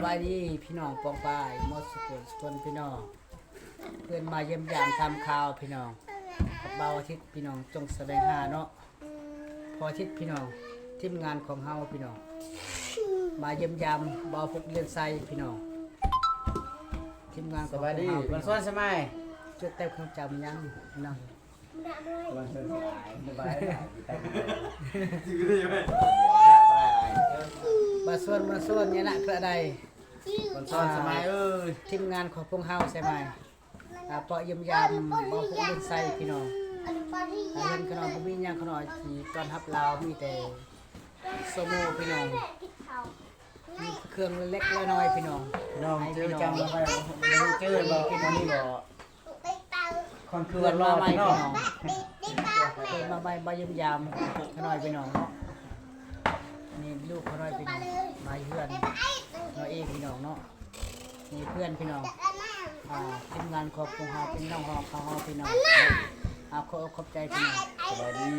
ສະບາຍດີພີ່ນ້ອງປ້ອງປາຍໝົດສູ່ຄົນສູ່ຄົນພີ່ນ້ອງ ເພິ່ນມາຢ້ຽມຢາມຖາມຂ່າວພີ່ນ້ອງ ກັບບ່າວອາທິດພີ່ນ້ອງ ຈົ່ງສະແຫວງຫາເນາະ ພໍ່ອາທິດພີ່ນ້ອງ ທີມງານຂອງເຮົາພີ່ນ້ອງ ມາຢ້ຽມຢາມບ່າວຟຸກເດືອນໄຊພີ່ນ້ອງ ທີມງານຂອງເຮົາ ສະບາຍດີ ວັນຊວນສະໝາຍ ຈົດແຕ້ມຄວາມຈຳຍັງນຳ ວັນຊວນສະໝາຍ ສະບາຍດີ ບ່າວຊວນ ບ່າວຊວນ ຍະນະກະໄດ ວັນຊວນສະໝາຍເອີຍ ທີມງານຂອງພວກເຮົາສະໝາຍ ອ່າ ເພາະຢ້ຽມຢາມບ່າວຟຸກເດືອນໄຊພີ່ນ້ອງ ອ່າ ເຫັນຂະນ້ອຍບໍ່ມີຫຍັງ ຂະນ້ອຍຊິຕ້ອນຮັບລາວ ມີແຕ່ໂຊໂມພີ່ນ້ອງ ມີເຄື່ອງເລັກໆນ້ອຍໆພີ່ນ້ອງ ພີ່ນ້ອງ ໃຫ້ ເຈີ ພີ່ນ້ອງ ຈຳໄວ້ ບໍ່ເຈີບໍ່ ມື້ນີ້ບໍ່ ຄອນຄືວ່າຫຼໍ່ພີ່ນ້ອງ ເພິ່ນມາໃໝ່ ມາຢ້ຽມຢາມຂະນ້ອຍພີ່ນ້ອງເນາະ ນີ້ລູກຂະນ້ອຍພີ່ນ້ອງ ມາເຮືອນນ້ອຍເອງພີ່ນ້ອງເນາະ ນີ້ເພື່ອນພີ່ນ້ອງ ອ່າ ທີມງານຂອງພວກເຮົາ ເປັນນ້ອງຮອງເຂົາເຮົາພີ່ນ້ອງ ອ່າ ຂໍຂອບໃຈພີ່ນ້ອງ ສະບາຍດີ.